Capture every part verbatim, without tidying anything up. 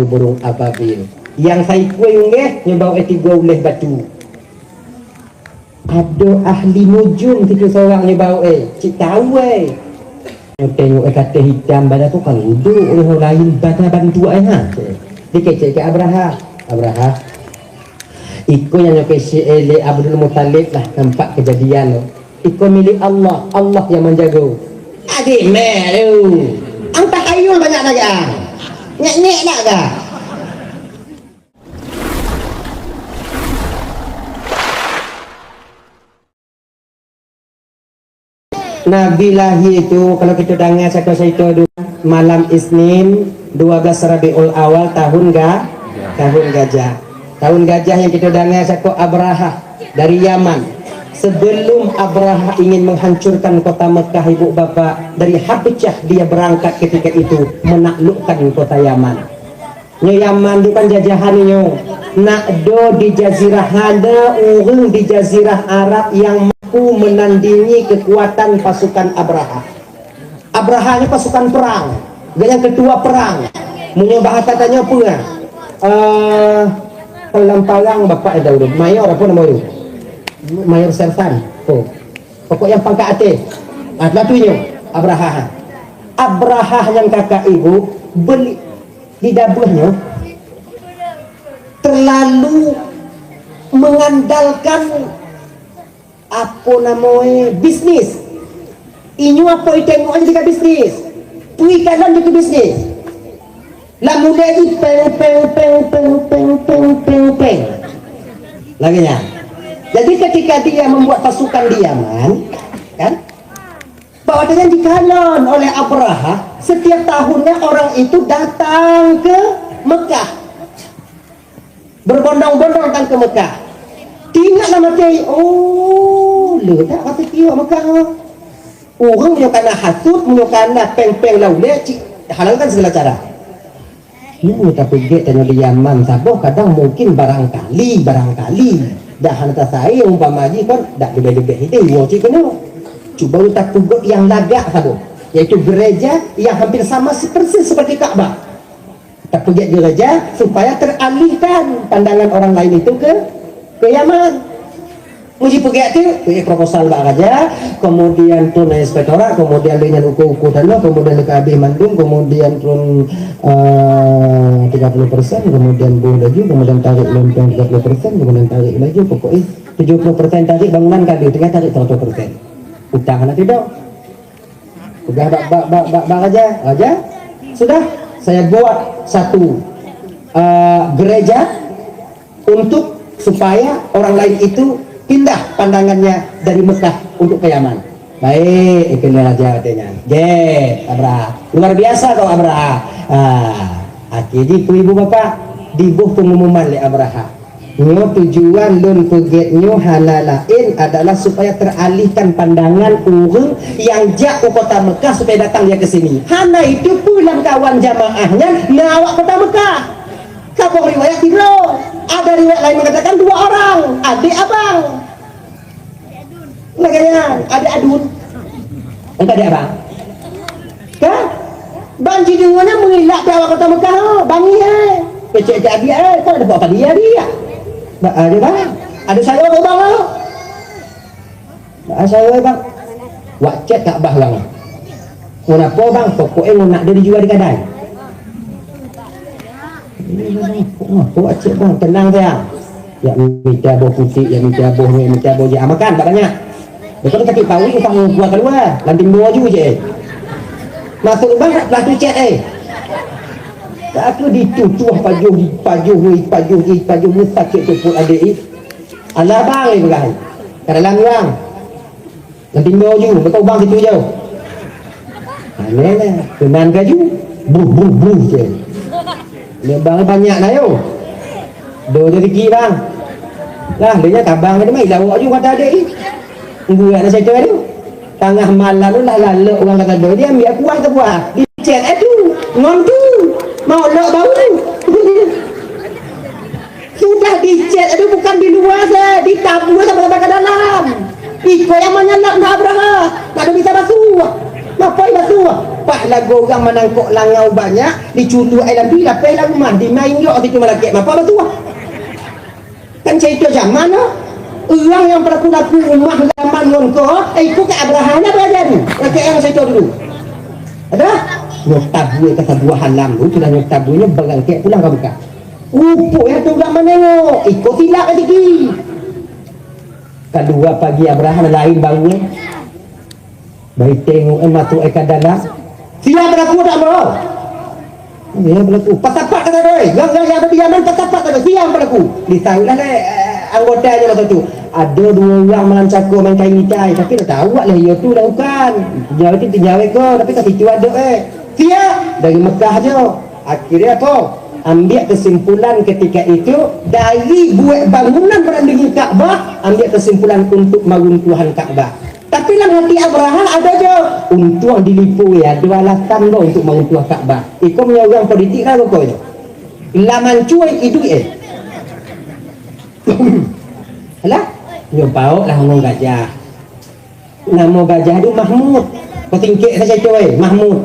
buruang ababil. Yang saikua unggeh, nyo bawok tigo uleh batu. Ado ahli nujum situ sorang nyo bawok, eh, cik tahu, eh. Nyo tengok, eh, kateh itam bana tu kan uduak, eh, lain bana bantuak, eh, ha. Dikecek ka Abraha. Abraha, iko yang nyo kecek, eh, dek Abdul Muthalib lah, nampak kejadian tu. Iko milik Allah, Allah yang manjago. Adik meh tu. Ang tahayul banyak nak ga? Nyek-nyek nak ga? Nabi lahia tu, kalau kito danga sako-sako tu, malam Isnin, dua belas Rabiul Awal, tahun ga-, tahun gajah. Tahun gajah yang kito danga sako Abrahah dari Yaman. Sebelum Abrahah ingin menghancurkan kota Mekah, ibu bapak, dari Habsyah dia berangkat ketika itu menaklukkan kota Yaman. Nyo Yaman tu kan jajahan inyo. Nak do di jazirah, ado urang di jazirah Arab yang mampu menandingi kekuatan pasukan Abrahah. Abrahah ni pasukan perang. Dia yang ketua perang. Munyo bahasa tanyo apa lah? Eh, kalau dalam parang bapak dah urang. Mayor apa nama tu? Mayor Sersan. Oh. Pokok yang pangkat ateh. Ah, itulah tu inyo. Abrahah. Abrahah yang kakak ibu beli di dabuahnyo terlalu mengandalkan, apo namo e, bisnis. Inyo apo ditengok aja ka bisnis. Perikanan itu bisnis. Lah mulai di peng, peng, peng. Lagi nya. Jadi ketika dia membuat pasukan di Yaman, kan? Bahwa dengan dikalon oleh Abrahah, setiap tahunnya orang itu datang ke Mekah. Berbondong-bondong datang ke Mekah. Tingaklah mati, oh, letak mati kiok Mekah. Urang munyo kana hasut, munyo kana peng-peng laulek, cik, halalkan segala cara. Nyo tapigek tanyo di Yaman, saboh kadang mungkin barangkali, barangkali. Dah hana tasai, umpama ji kan, dak dibeh-dibeh ide, wong cik keno. Cubo tapugok yang lagak saboh, yaitu gereja yang hampir sama persis seperti Ka'bah. Tapugek gereja supaya teralihkan pandangan orang lain itu ke, ke Yaman. Muji pugek tu, pugek proposal bak raja, kemudian turun inspektorat, kemudian dia nyan ukur-ukur tanah, kemudian dia habis mandum, kemudian turun, eh, tiga puluh persen, kemudian buah laju, kemudian tarik lontong tiga puluh persen, kemudian tarik laju, pokoknya tujuh puluh persen tarik bangunan kado, tinggal tarik seratus persen. Utang anak tidak. Udah bak, bak, bak, bak, bak raja, raja, sudah, saya buat satu, eh, gereja untuk supaya orang lain itu pindah pandangannya dari Mekah untuk ke Yaman. Baik, itu raja katanya. Ge, Abrahah. Luar biasa kau, Abrahah. Ah, akhirnya itu ibu bapak dibuah pengumuman oleh Abrahah. Nyo tujuan lun pugek nyo hana lain adalah supaya teralihkan pandangan urang yang jak ke kota Mekah supaya datang dia ke sini. Hana itu pulang kawan jamaahnya nak awak kota Mekah. Sabuah riwayat tigo. Ada riwayat lain mengatakan dua orang, adik abang. Laganya, adik adun. Engkau adik abang. Kan? Bang Cidungannya mengilak ke awak kota Mekah, oh, bangih eh. Kecek-kecek adik eh, kau ada buat apa dia dia? Ba, ada bang. Ada saya apa bang? Oh. Ba, saya bang. Wak cek tak bah bang. Kenapa bang? Pokoknya nak dia dijual di kadai. Ini bang, kok ngapa acik bang? Tenang saja. Ya minta boh putik, ya minta boh ni, minta boh je. Ah, makan, tak banyak. Betul sakit paruik, utang buah keluar. Lanting boh aju je. Masuk lubang, lah tu cek eh. Aku ditutuh pajuh, pajuh ni, pajuh ni, pajuh ni, sakit tu pun adik ni. Alah bang, eh, pegang. Kat dalam ni bang. Nan timbau ju, baka ubang situ jauh. Aneh lah, kunan kaju, bruh, bruh, bruh je. Lubang banyak lah yo. Do je dikit bang. Lah, dia nya tabang tadi mah, ilawak ju mata adik ni. Buat lah cerita tu. Tangah malam tu lah lalok urang kata do, dia ambil kuah ke buah. Dicet eh tu, ngon tu. Mau lok bau. Sudah dicet tu bukan di luar se, di tabua sampai, sampai ke dalam. Iko yang manyalap nak Abraha, nak bisa basuh. Mapai batuah? Pak lagu urang manangkok langau banyak, diculuak ai lalu, lapeh lah rumah, dimain jo situ malakek, mapai batuah? Kan carito zaman tu. Urang yang palaku-laku rumah zaman ngon ko, eh, iko ka Abraham lah baraja tu. Malakek yang carito dulu. Ada? Nyo tabua ka sabuah halam tu, sudah nyo tabuanyo barangkek pulang ka Mekah. Rupo yang tu urang manengok, iko silap rasaki. Kadua pagi Abraham lain baru, eh. Bari tengok, eh, masuak, eh, ka dalam. Siap balaku tak, bro? Iyo, balaku. Pasapat kato, doi. Gang-gang yang ado di Yaman, pasapat kato. Siap balaku. Ditaruihlah dek, eh, anggotanyo masa tu. Ado duo urang malam cako main kain itai, tapi ndak tahu awak lah iyo tu lah bukan. Nyawa tu nyawa ko, tapi ka situ ado, eh. Siap. Dari Mekah jo. Akhirnyo apo? Ambiak kesimpulan ketika itu, dari buek bangunan barandingi Ka'bah, ambiak kesimpulan untuk maruntuahan Ka'bah. Tapi dalam hati Abrahah ado jo, untuang dilipui, ado alasan lo untuk maruntuah Ka'bah. Iko punyo urang politik lah ruponyo. Lah mancuai iduik, eh. Alah, nyo baok lah ngomong gajah. Namo gajah tu Mahmud. Ko tingkek sajo tu, eh, Mahmud.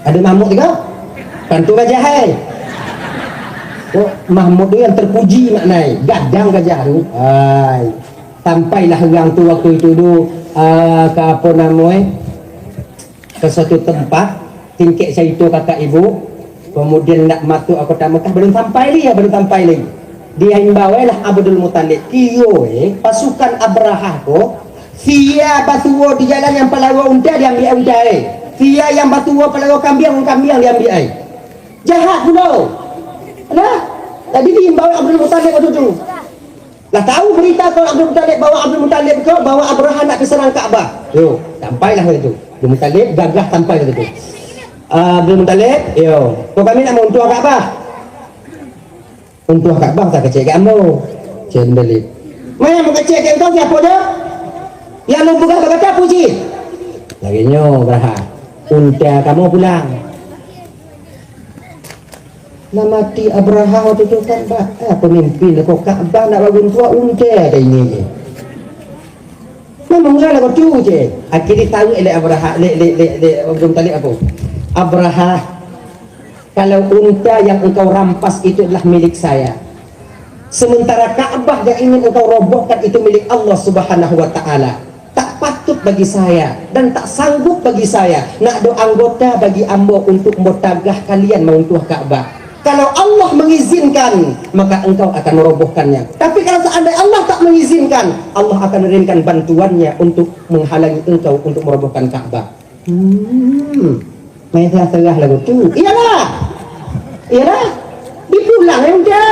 Ado Mahmud tigo? Tantu gajah, eh. Oh, Mahmud tu yang terpuji maknai. Gadang gajah tu. Ai. Sampailah urang tu waktu itu tu, ah, ka apo namo, eh, ka suatu tempat, tingkek carito kakak ibu, kemudian nak masuak ka Kota Mekah, balun sampai lai, yo, balun sampai lai. Diimbau lah Abdul Muthalib, kiro, eh, pasukan Abrahah ko, sia basuo di jalan yang palawa unta, diambiak unta, eh. Sia yang basuo palawa kambiang, kambiang diambiak, eh. Jahat pulo. Alah, jadi diimbau Abdul Muthalib waktu tu. Lah tahu berita ko Abdul Muthalib, bahwa Abdul Muthalib ko, bahwa Abrahah nak pai sarang Ka'bah. Yo, sampailah itu. Abdul Muthalib gagah sampai ka situ. Ah, Abdul Muthalib, yo, ko kami nak mauntuah Ka'bah. Untuah Ka'bah tak kecek ka ambo. Cek Abdul Muthalib. Maya mangecek ka engkau siapo jo? Yang lumpuh gagah kata puji. Lagianyo Abrahah. Unta kamu pulang. Lah mati Abrahah waktu tu kan, ba-, eh, pamimpin ko Ka'bah nak baguntuak unta ka ini je. Memang lah ko tu je. Akhirnyo taruih lek Abrahah, lek, lek, lek, lek Abdul Muthalib apo? Abrahah, kalau unta yang engkau rampas itu adalah milik saya. Sementara Ka'bah yang ingin engkau robohkan itu milik Allah Subhanahu wa Ta'ala. Tak patut bagi saya dan tak sanggup bagi saya, nak ado anggota bagi ambo untuk motagah kalian mauntuah Ka'bah. Kalau Allah mengizinkan, maka engkau akan merobohkannya. Tapi kalau seandainya Allah tak mengizinkan, Allah akan mengirimkan bantuannya untuk menghalangi engkau untuk merobohkan Ka'bah. Hmm. Main serah-serah lagu tu. Iyolah. Iyolah. Dipulang lah unta.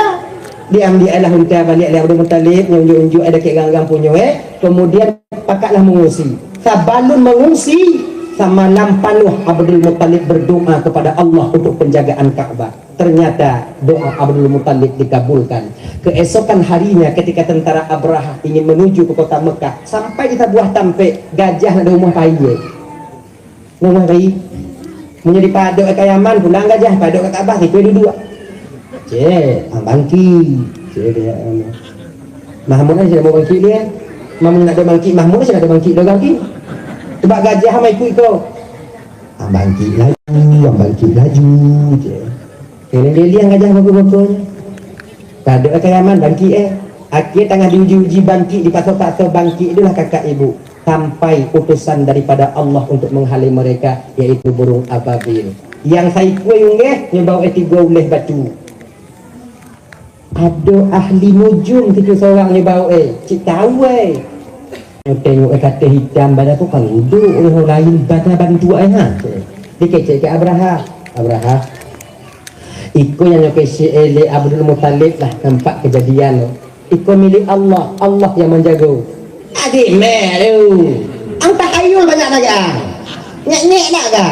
Diambiak lah unta baliak dek Abdul Muthalib, nyo unjuak-unjuak ai dakek ganggang punyo, eh. Kemudian pakaklah mengungsi. Sabalun mengungsi, samalam panuah Abdul Muthalib berdoa kepada Allah untuk penjagaan Ka'bah. Ternyata doa Abdul Muthalib dikabulkan. Keesokan harinya ketika tentara Abrahah ingin menuju ke kota Mekah, sampai di sabuah tampek, gajah nak di rumah pai, eh. Rumah pai. Munyo dipadok ka Yaman, pulang gajah, padok ka Ka'bah, situ duduak. Cek, ah, bangkik. Cek dia, anu. Mahmud kan sudah mau bangkik dia. Mahmud nak ada bangkik, Mahmud sudah ada bangkik dah bangkik. Sebab gajah sama ikut iko. Ah, bangkik laju, ah, bangkik laju, cek. Keliling-keliling gajah bagus-bagus. Padok ka Yaman, bangkik, eh. Akhir tangah diuji-uji bangkik, dipakso-pakso bangkik, itulah kakak ibu. Sampai utusan daripada Allah untuk menghalau mereka, yaitu burung ababil. Yang saikua unggeh, nyo baok tigo uleh batu. Ado ahli nujum situ sorang nyo baok, eh. Cik tahu, eh. Nyo tengok, eh, kateh hitam, bana tu kan uduk, urang lain bana bantuak, eh, ha. Dikecek ka Abrahah. Abrahah. Iko yang nyo kecek, eh, lek Abdul Muthalib lah, nampak kejadian tu. Iko milik Allah, Allah yang manjago. Adik meh tu. Ang tahayul banyak nak, ah. Nyek-nyek nak ka?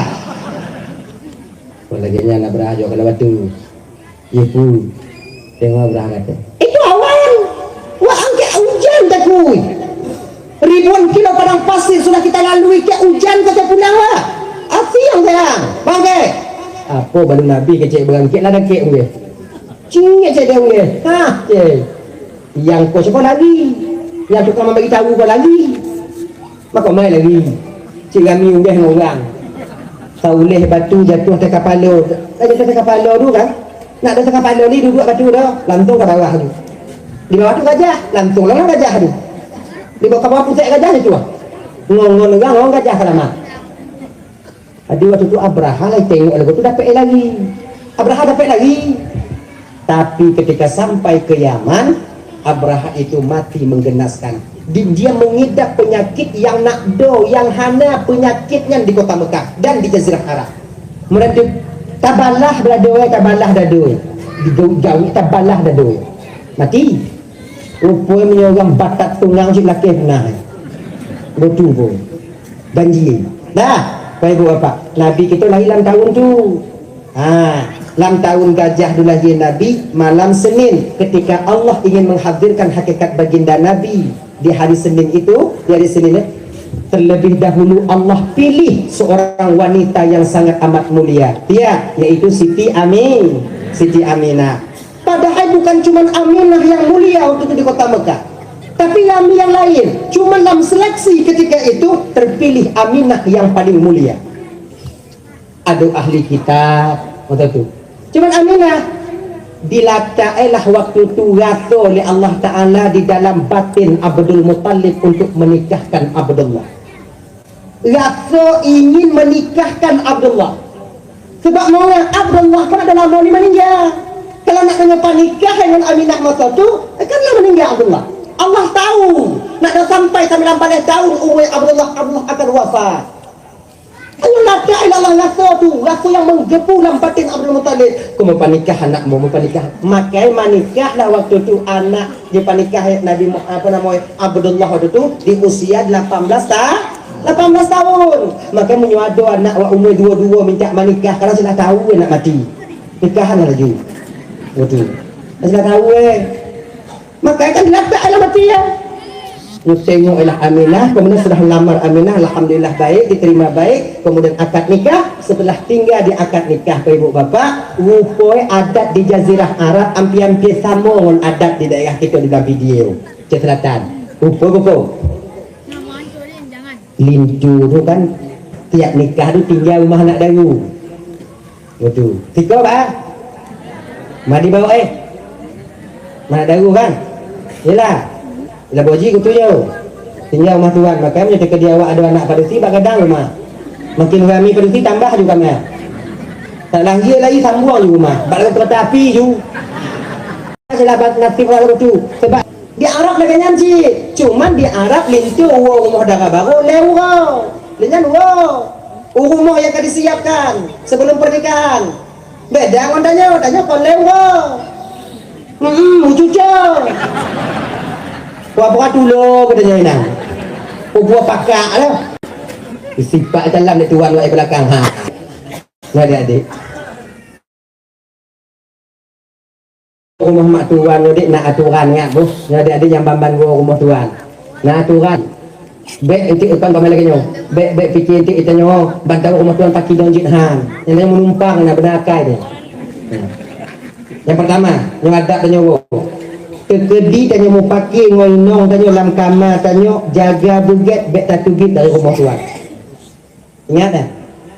Ko lagi nyo nak barajo kalau batu. Iyo tu. Tengok Abrahah kato. Itu awan. Wah, angkek ujan takui. Ribuan kilo padang pasir sudah kita lalui, kek ujan kata pulang lah. Api yang sayang. Bangkek. Apo baru Nabi kecek berangkek lah dakek unggeh. Cingek cek dia unggeh. Hah, cek. Yang ko cako lari. Yang tukang mambagi tahu ko lari. Mako mai lari. Cik Rami unggeh dengan urang. Tauleh batu jatuah ateh kapalo. Lah jatuah ateh kapalo tu kan. Nak ateh kapalo ni duduak batu tu, lantuang ka bawah tu. Di bawah tu gajah, lantuang lah gajah tu. Di bawah ka bawah puncak gajah jatuah. Ngongon urang, ngongon gajah salamat. Jadi waktu tu Abrahah lah tengok lagu tu dapek lari. Abrahah dapek lari. Tapi ketika sampai ke Yaman, Abrahah itu mati menggenaskan. Di-, dia mengidap penyakit yang nak do, yang hana penyakitnya di kota Mekah dan di Jazirah Arab. Kemudian tu, tabalah dado, eh, tabalah dado. Digau-gaui, tabalah dado. Mati. Rupo nyo urang batak tungang cik lakeh punah. Betul pun. Ganjil. Dah, Bapak Ibu Bapak. Nabi kito lahir dalam tahun tu. Ha, lam tahun gajah tu lahir Nabi, malam Senin, ketika Allah ingin menghadirkan hakikat baginda Nabi di hari Senin itu, di hari Senin, eh, terlebih dahulu Allah pilih seorang wanita yang sangat amat mulia. Dia, yaitu Siti Amin, Siti Aminah. Padahal bukan cuma Aminah yang mulia waktu itu di kota Mekah, tapi Nabi yang lain. Cuma dalam seleksi ketika itu terpilih Aminah yang paling mulia. Ado ahli kitab, kata tu. Cuman Aminah dilatak lah waktu tu raso oleh Allah Ta'ala di dalam batin Abdul Muttalib untuk menikahkan Abdullah. Raso ingin menikahkan Abdullah. Sebab manga Abdullah kan ado lamo ni maningga. Kalau nak tanyo panikah dengan Aminah masa tu, kan lah maningga Abdullah. Allah tahu, nak dah sampai sambilan baleh tahun umur Abdullah, Abdullah akan wafat. Ayo latak ilallah raso tu, raso yang menggebu dalam batin Abdul Muttalib. Ko mapanikah anakmu, mapanikah. Makai manikah lah waktu tu anak dipanikah Nabi Mu-, apa namo, Abdullah waktu tu di usia lapan belas ta-, lapan belas tahun. Makai munyo ado anak wak umur duo-duo mintak manikah, kalau sudah tahu nak mati. Nikahan laju. Waktu. Sudah tahu eh. Maka kan dilatak dalam hati ya. Tengok lah Aminah, kemudian sudah lamar Aminah, alhamdulillah baik, diterima baik, kemudian akad nikah, setelah tinggal di akad nikah, Bapak Ibu Bapak, rupoi adat di Jazirah Arab hampir-hampir samo dengan adat di daerah kita di dalam video, Aceh Selatan. Rupoi bukan? Lintu tu kan, tiap nikah tu tinggal rumah anak daru. Betul. Tiko, bah? Mandi bawah, eh? Mana daru, kan? Yelah. Yelah, boji kutu je. Tinggal rumah tuan. Makanya, ketika di awak ada anak padusi, bak gadang rumah. Makin rami padusi, tambah juga, mah. Tak lahir lagi, sambung juga rumah. Bak kereta api juga. Salah bat-, nasib urang tu. Sebab di Arab lah ganyan, cik. Cuman di Arab lintu uwo rumah dara baru, leh uwo. Dengan uwo. Rumah yang ka disiapkan sebelum pernikahan. Beda ngon tanyo, tanyo kon leh uwo. Hmm, ucuco. Pura-pura tulo, katonyo inang. Pura-pura pakak lah. Sipak dalam dek tuan wak di balakang. Ha. Nah, adik-adik. Rumah mak tuan tu, dek, nak aturan ngak, boh. Nyo dek, ado jamban-ban rumah tuan. Nak aturan. Bek, entik utang kami lagi nyo. Bek, bek, pikir entik itanyo, bantang rumah tuan paki dong jin han. Yang tanyo manumpang, nak bana akai tu. Yang pertama, nyo adat tanyo, boh. Tekedi tanyo mupaki, ngon inong tanyo, lam kama tanyo, jaga bugek, bek tatugik dari rumah tuan. Ingat dah.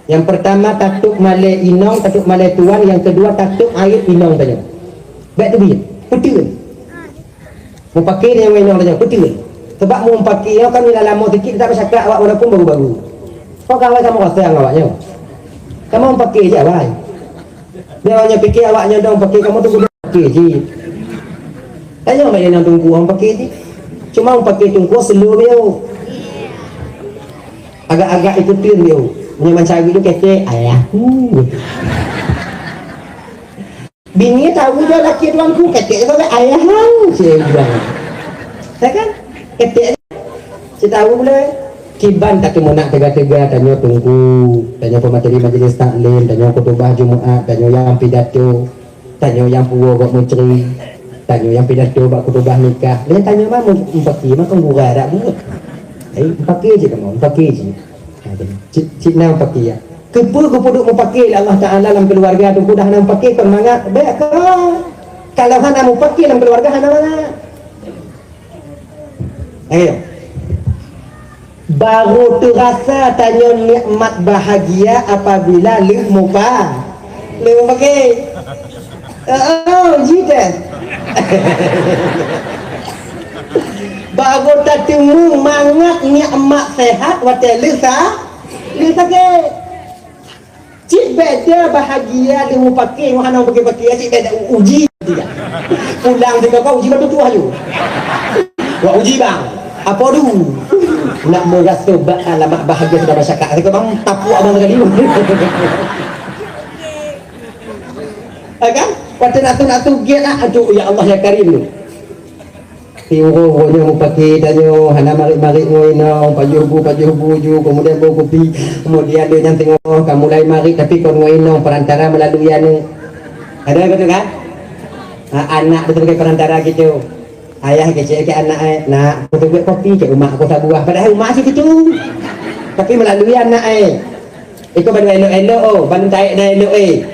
Yang pertama, tatuk maleh inong, tatuk maleh tuan. Yang kedua, tatuk aib inong tanyo. Baik tu, biar. Betul. Mupaki nyo inong tanyo, betul. Sebab mupaki nyo kan bila lamo sikit, tak basakak awak walaupun baru-baru. Kau kawan samo rasa yang awaknyo. Kamu mupaki je awak. Dia hanya pikir awaknyo dong pakai kamu tu budak pakai je. Tanyo balik nang tungku orang pakai je. Cuma orang pakai tungku slow dia. Agak-agak ikutin dia. Punya mancari tu ketek, ayah. Hmm. Bini tahu dia laki tuanku, ketek dia sampai ayah. Saya bilang. Ya kan? Ketek. Saya tahu pula. Kiban tak kena nak tega-tega, tanyo tungku, tanyo pemateri majelis taklim, tanyo khutubah Jumaat, tanyo yang pidato, tanyo yang puo bak munceri, tanyo yang pidato bak khutubah nikah. Dia tanyo mah mem-, mempaki, mah kan gurau dak buat. Eh, mempaki je kamu, mempaki je. Ha, cik, cik nah mempaki ya. Kepa ku puduk mempaki lah Allah Ta'ala dalam keluarga tu, kudah nah mempaki kon mangat, baik ke? Kalau hana mempaki dalam keluarga, hana mangat. Ayo. Baru tu rasa tanyo nikmat bahagia apabila leuh mupa-, leuh mupake. Oh, uji deh. Baru tatimbul mangat nikmat sehat wateh leuh sa-, leuh sakik. Cik beda bahagia di mupake, wah, nan pake-pake, cik beda u-, uji. Pulang di kau uji batutuah ju. Wah, uji bang. Apo tu? Nak meraso ba-, alamak bahagia sudah masyarakat. Kau bang, tapuak abang sekali. Ya kan? Waktu nak tu, nak tu, giat nak. Aduh, ya Allah, ya Karim. Tiuro-uronyo mupake danyo, hana marik-marik ngoi no, pajuah bu, pajuah bu ju, kamudian bawa kupi, kamudian dia nyan tengok, ka mulai marik, tapi kon ngoi no, perantara malalui anu. Ado yang betul kan? Ha, anak tu sebagai perantara gitu. Ayah kecek ke anak, eh, "Nak, aku tu buat kopi, cek umak aku sabuah." Padahal umak sih gitu. Tapi malalui anak, eh. Iko baru elok-elok, oh, baru taek dah elok, eh.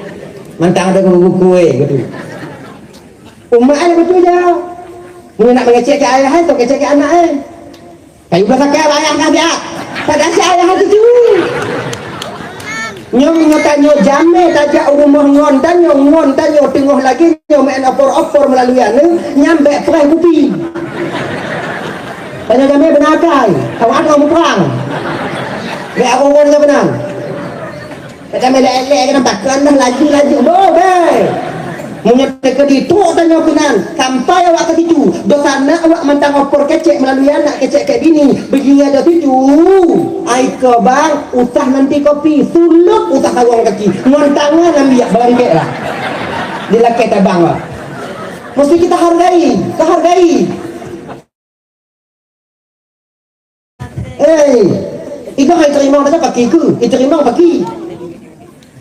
Mantang ada kuku, eh, gitu. Umak ai batua jo. Mun nak mangecek ka ayah ai, tau kecek ka anak ai. Kayu basakah ayah ka biak. Padahal si ayah tu tu. Nyo, nyo tanyo jameh tajak rumah ngon tanyo, ngon tanyo tengah lagi nyo main opor-opor malalui anu, nyambek perai kupi. Tanyo jameh bana akai, awak ado muprang. Dek aku pun ka bana. Kacamata elek-elek ka nampak, kan dah laju-laju, boh, beh. Munyo teka dituk tanyo kinan, sampai awak ka situ, dosanak awak mantang opor kecek malalui anak kecek kek bini, bini ado situ. Ai ko bang, usah nanti kopi, sulup usah sarong kaki, ngon tangan ambiak barangkek lah. Di lakeh tabang lah. Mesti kita hargai, kita hargai. Hei, iko hai tarimang dah paki ku, iko tarimang paki.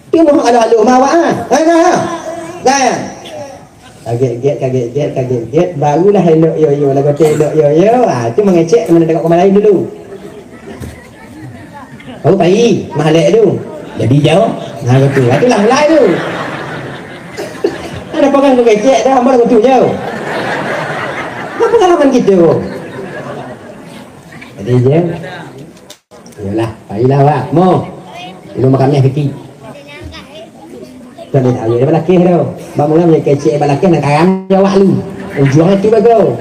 Tengok alo-alo mawak ah. Hai, hai, hai. Hai. Kagek-gek, kagek-gek, kagek-gek, barulah elok yo-yo, lagu tu elok yo-yo. Ah, tu mangecek mana tengok kamar lain dulu. Baru pai, mahalek tu. Jadi jauh. Nah, betul. Itulah mulai tu. Ada pagang tu kecek dah, mana betul jauh. Apa pengalaman kita? Jadi je. Iyolah, pailah awak. Mo. Ilmu makan meh kecil. Kan dia tahu dia balakeh tu. Bang mula punya kecek balakeh nak karam je awak lu. Ujung tu bago.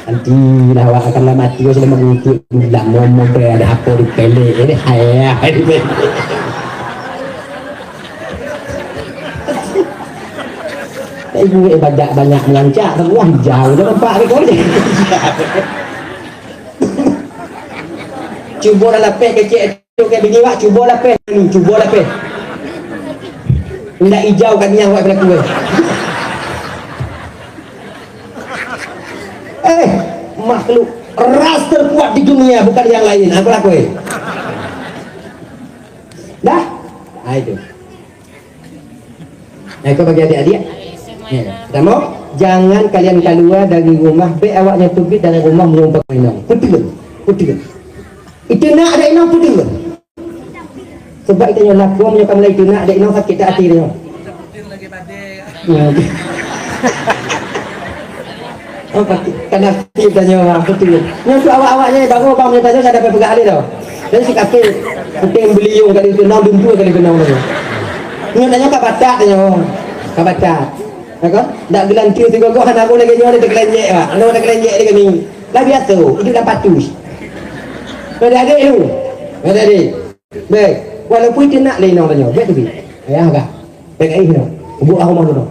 Nanti lah awak akan lah mati, awak sudah mangikuti lamo model ada apa di pelek ni. Hai, hai. Ibu eh banyak-banyak merancak, semua hijau je nampak ni kau ni. Cubo lah lapeh kecek tu, kek bini wak, cubo lapeh ni, cubo lapeh. Indak ijau kan niang wak kena kue. Eh, makhluk ras terkuat di dunia, bukan yang lain. Apa lah kue? Dah? Ah, itu. Nah, itu bagi adik-adik. Ya. Pertama, jangan kalian kalua dari rumah, bek awaknyo tu bik dari rumah manyumpang inong. Kutuan, kutuan. Itu nak ada inong kutuan. Sebab itu nyo laku, nyo kamulai itu nak ada inong sakit tak hati dia. Hmm. Oh, pasti. Kan nanti tanyo, ah, betul. Nyo tu awak-awaknyo baru abang nyo tanyo, kada dapat pegang alih tau. Jadi si kakek, puting beliung kali kenal, duntu kali kenal tadi. Nyo tanyo ka batak tanyo. Ka batak. Ya kan? Dak gelantir tigo go, anak aku lagi nyo ada terkelenjek, Pak. Anu ada kelenjek di kami. Lah biasa, hidup dah patus. Kada ada tu. Kada ada. Baik, walaupun itu nak lenong tanyo, baik tu. Ayah agak. Baik, aih no. Ubuk lah rumah tu no.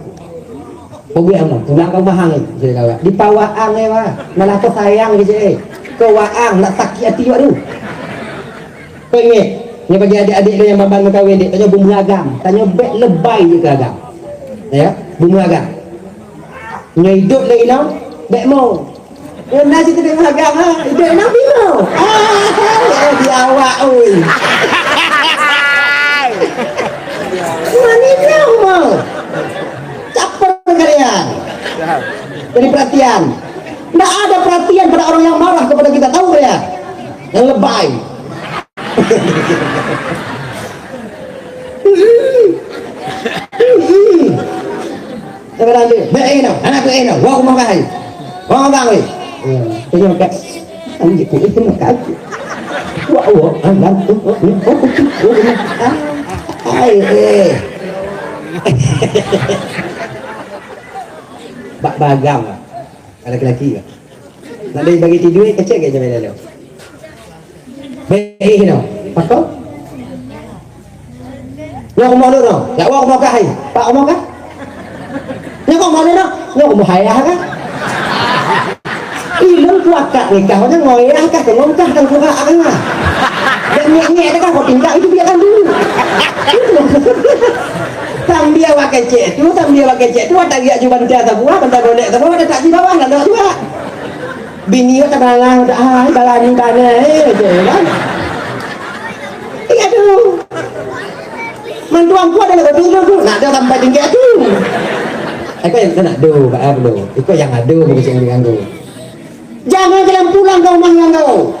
Ubuk lah rumah. Pulang ka rumah hang ni, saya kawak. Di pawak ang eh, wah. Malah kau sayang ke je, eh. Kau waang, nak sakit hati awak tu. Kau ingat, ni bagi adik-adik tu yang baban kawin, dek. Tanyo bumbu agam. Tanyo baik lebay je ke agam. Ya, bumbu agam. Nyo hidup lagi no, baik mau. Yo, nasi tu tengah agam, ha? Iduik nang bino. Ah, hai, eh, di awak, oi. Mani dia, mau. Caper kalian. Jadi perhatian. Ndak ada perhatian pada orang yang marah kepada kita, tahu kalian? Yang lebay. Sekarang dia, baik no, anak tu no, wah rumah kai. Wah rumah kai. Ya, tengok kat. Anjir, kau itu nak kau. Wah, wah, alam. Ai, eh. Bak bagang, Pak. Laki-laki, Pak. Nak dibagi tidur, kecek ke jalan lalu? Baik, no. Pakau? Nyo ka rumah lu, no. Dak, wak rumah kah, hai? Pak rumah kah? Nyo ka rumah lu, no. Nyo rumah ayah kah? Ilun tu akak nikah, macam ngoyah kah, kengong kah, tangkurak kah? Dan nyek-nyek kah, kau tinggal itu biarkan dulu. Sambia wak kecek tu, sambia wak kecek tu, wak tariak jo banta sabuah, banta golek sabuah, wak tatak di bawah, lalok tu, wak. Bini wak tabalang, ah, barani bana, eh, gitu kan. Iya tu. Mantu angku ado lagu tu, tu, tu. Nak ado sampai tingkat tu. Iko yang nak do, Pak Ablo. Iko yang ado, bukan yang diganggu. Jangan kalian pulang ke rumah yang kau.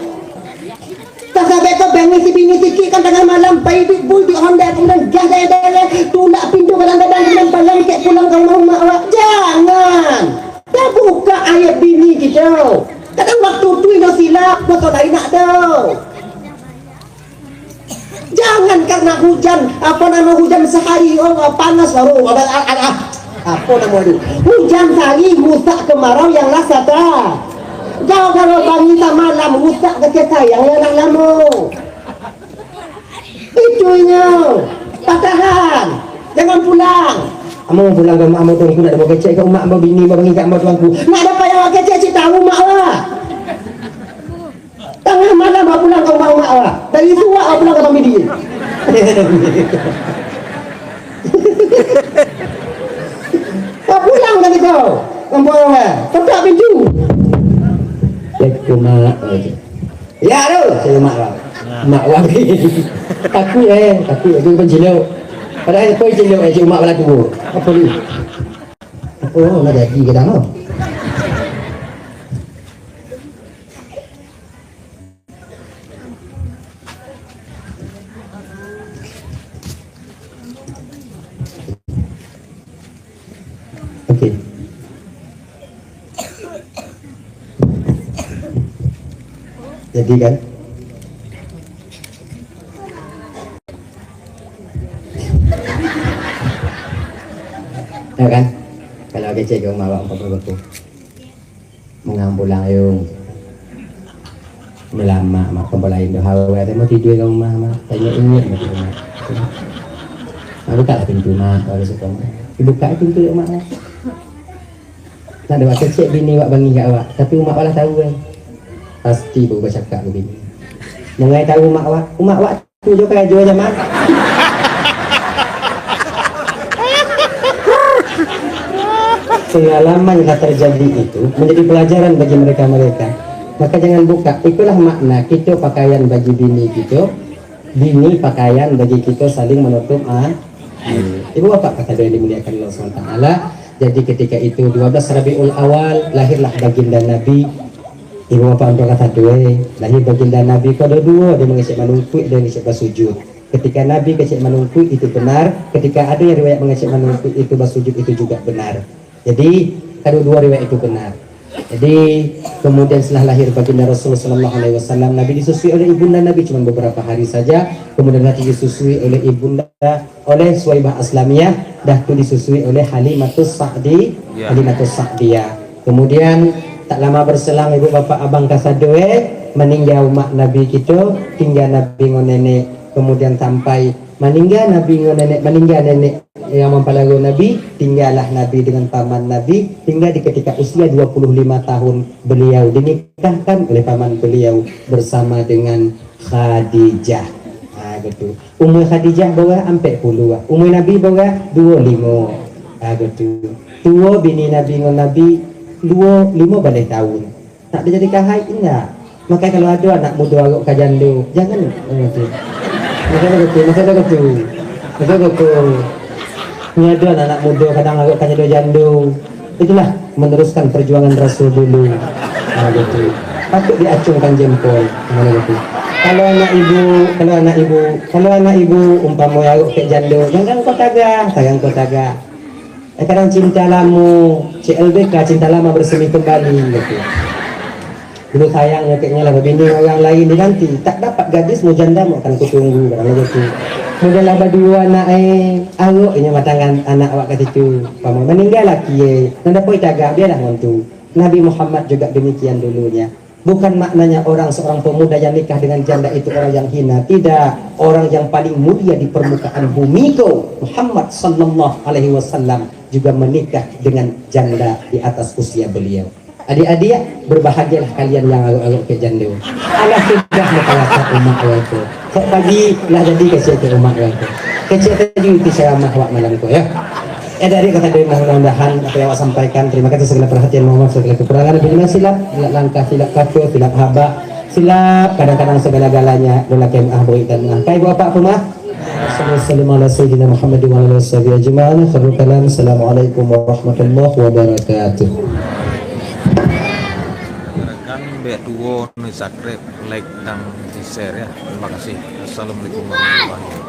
Tasabek kau bangih si bini sikik kan tangah malam, pai di bul, di honda, kemudian gas dari dalam, tulak pintu kadang-kadang, kemudian palang kek pulang ke rumah mak awak. Jangan. Tabuka aib bini kito. Kadang waktu tu inyo silap, moto lain nak do. Jangan karena hujan, apa nama, hujan sehari, oh, panas baru, apa, ah, ah, ah. Apa nama tu? Hujan sehari, rusak kemarau yang lah sata. Kalau, kalau bangi tamalam, rusak kasih sayang yang lah lamo. Itu inyo. Patahan. Jangan pulang. Ambo pulang ka rumah ambo tuanku, nak dapek kecek ka umak ambo, bini ambo, bangih ka ambo tuanku. Nak dapek yang kecek, cik tahu mak lah. Tangah malam bapulang ka rumah umak awak. Dari suwak bapulang ka Bamidi. Bapulang ka kito. Kampuang awak. Ketok pintu. Assalamualaikum, Mak. Ya, tu. Saya Mak Wak. Mak Wak. Takut, eh. Takut. Itu pun cilok. Padahal itu pun cilok, eh, cik Mak balaku. Apa ni? Apa? Nak jadi kadang, oh. Oke. Jadi kan? Ya kan? Kalau kecek ka umak awak, umpama beko. Mangambulang ayung. Dah lama, Mak, kampuang lain tu. Hawa, ado mau tidur ka rumah, Mak. Tanya ingat, Mak. Mak, bukalah pintu, Mak, kalau suka, Mak. Dibuka pintu dek Mak, Mak. Nak dek Mak kecek bini wak bangih ka awak. Tapi umak wak lah tahu, kan. Pasti baru bacakak ka bini. Mangai tahu umak wak. Umak wak Tu jo karajo se, Mak. Pengalaman yang terjadi itu menjadi pelajaran bagi mereka-mereka. Maka jangan buka. Itulah makna kito pakaian bagi bini kito, bini pakaian bagi kito saling menutup a-, aib. Ibu bapak kasadonyo yang dimuliakan Allah subhanahu wa taala. Jadi ketika itu dua belas Rabiul Awal lahirlah baginda Nabi. Ibu bapak untuak kasadonyo, lahir baginda Nabi ko ado duo, ado mangecek manungkuik, ado mangecek basujud. Ketika Nabi kecek manungkuik, itu benar. Ketika ada yang riwayat mangecek manungkuik itu basujud, itu juga benar. Jadi, kadua-dua riwayat itu benar. Jadi, kemudian setelah lahir baginda Rasul sallallahu alaihi wasallam, Nabi disusui oleh ibunda Nabi cuma beberapa hari saja. Kemudian Nabi disusui oleh ibunda, oleh Suwaibah Aslamiyah, dah tu disusui oleh Halimatus Sa'di, Ya. Halimatus Sa'diyah. Kemudian, tak lama berselang, ibu bapak abang kasadonyo, maningga umak Nabi kito, tingga Nabi ngon nenek. Kemudian sampai maningga Nabi ngon nenek, maningga nenek yang mampalaro Nabi, tinggalah Nabi dengan paman Nabi, hingga di ketika usia dua puluh lima tahun beliau dinikahkan oleh paman beliau bersama dengan Khadijah. Ha, gitu. Umur Khadijah bara? Ampek puluah. Umur Nabi bara? Duo limo. Ha, gitu. Tuo bini Nabi ngon Nabi duo limo baleh taun. Tak dijadikan haid, indak. Maka kalau ado anak mudo arok ka jando, jangan, eh, tu. Maka ado tu, maka ado tu. Maka ado tu. Ni ado anak mudo kadang arok ka jando-jando. Itulah meneruskan perjuangan Rasul dulu. Ha, gitu. Patut diacungkan jempol. Maka ado tu. Kalau anak ibu, kalau anak ibu, kalau anak ibu umpamo arok ka jando, jangan kau tagah, jangan kau tagah. Eh, kadang cinta lamo, C L B K, cinta lama bersemi kembali, gitu. Dulu sayang nyo keknyo lah babini urang lain diganti. Tak dapat gadis, mau janda mau akan kutunggu, kadang baitu. Mudah lah baduo anak, eh, arok inyo matangan anak awak ka situ. Pamo maningga laki, eh, nan dapoi tagah, bialah ngontu. Nabi Muhammad juga demikian dulunya. Bukan maknanya orang seorang pemuda yang nikah dengan janda itu orang yang hina. Tidak. Orang yang paling mulia di permukaan bumi ko, Muhammad sallallahu alaihi wasallam, juga menikah dengan janda di atas usia beliau. Adik-adik, berbahagialah kalian yang arok-arok kek jando. Alah sudah mukalasak umak awak tu. Kok pagi lah jadi kecek kek umak awak tu. Kecek tadi itu ceramah awak malam tu, ya. Eh, dari kata dari mudah-mudahan apa yang awak sampaikan. Terima kasih segala perhatian, mohon maaf segala kekurangan. Bila silap, silap langkah, silap kata, silap habak, silap kadang-kadang segala-galanya. Lelaki maaf, beri dan maaf. Kai buat apa pun maaf. Wassalamualaikum warahmatullahi wabarakatuh. Rekan bek duo ni subscribe, like, dan di-share ya. Terima kasih. Assalamualaikum warahmatullahi wabarakatuh.